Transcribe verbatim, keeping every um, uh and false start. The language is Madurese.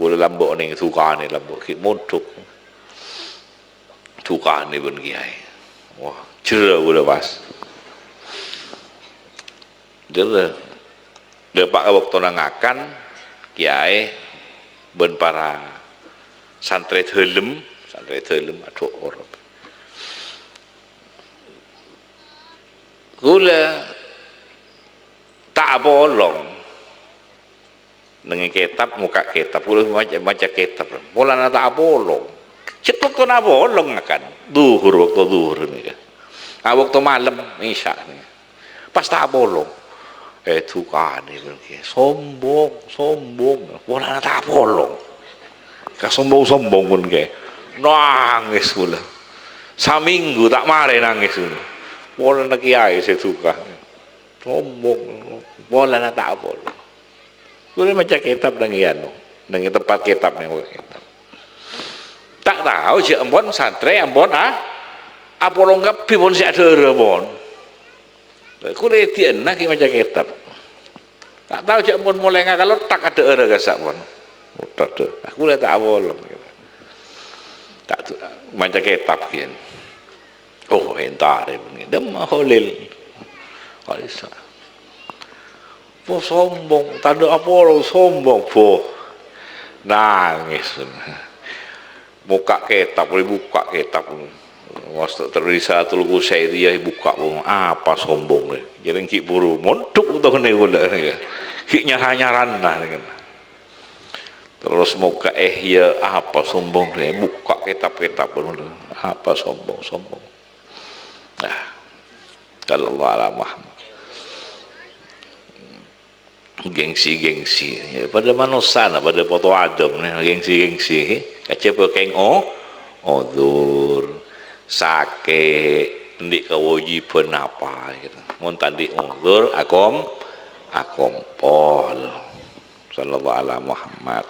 Kaulâ lambâ' onèng dhukana lambâ' ghi' mondhuk. Dhukana bân kèyaè. Wah, jhârâ kaulâ pas. Jhârâ. Dâpa' ka bâktona ngakan, kèyaè bân para santrè dhâlem, santrè dhâlem adho'or. Kaulâ ta' apolong. Neng kètab, mokka' kètab, kaulâ maca, maca kètab. Polana ta' apolong. Cè' bâktona apolong ngakan. Dhuhur, bâkto dhuhur nèka. Ah, bâkto malem, isya nèka. Pas ta' apolong. Eh, dhukana, sombong, sombong. Polana ta' apolong. Kasombong-sombong pon kè. Nangès kaulâ. Samènggu ta' marè nangès kaulâ. Polana kèyaè sè dhuka. Sombong. Polana ta' apolong. Kaulâ maca kètab neng è anu, neng tempat kètab, neng tempat kètab. Ta' tao jâ' ampon santrè ampon a-, apolong kabbhi pon sè adhârâ pon. Kaulâ èdhi'na ghi' maca kètab. Ta' tao jâ' ampon molaè ngakan lottak adhâ'ârâ kassa' pon. Lottak dâ. Kaulâ ta' apolong. Ta' maca kètab ghi'. Oh, entarè bânnè. Dâmma Kholil. Khalil sa-, po sombong, tadâ' apolong sombong, bo. Nangès. Mokka' kètab, bukka' kètab. Wasta Risalatul Qusairiyah bukka', bo. Apa sombong, rè? Jârèng ghi' buru mondhuk tao'na kaulâ, rè. Ghi' nyara-nyarana, rè. Terros mokka' Ihya, apa sombong, rè? Bukka' kètab-kètab, apa sombong, sombong. Nah, sallallahu ala Muhammad. Gengsi-gengsi. Ya, padâ manossa, nah, padâ poto Adam, nah, gengsi-gengsi. Kacèba kèng o-, odzur, sakè', andi' kawâjibhân apa, gitu. Mon ta' andi' odzur, akom-, akompol. Sallallahu ala Muhammad.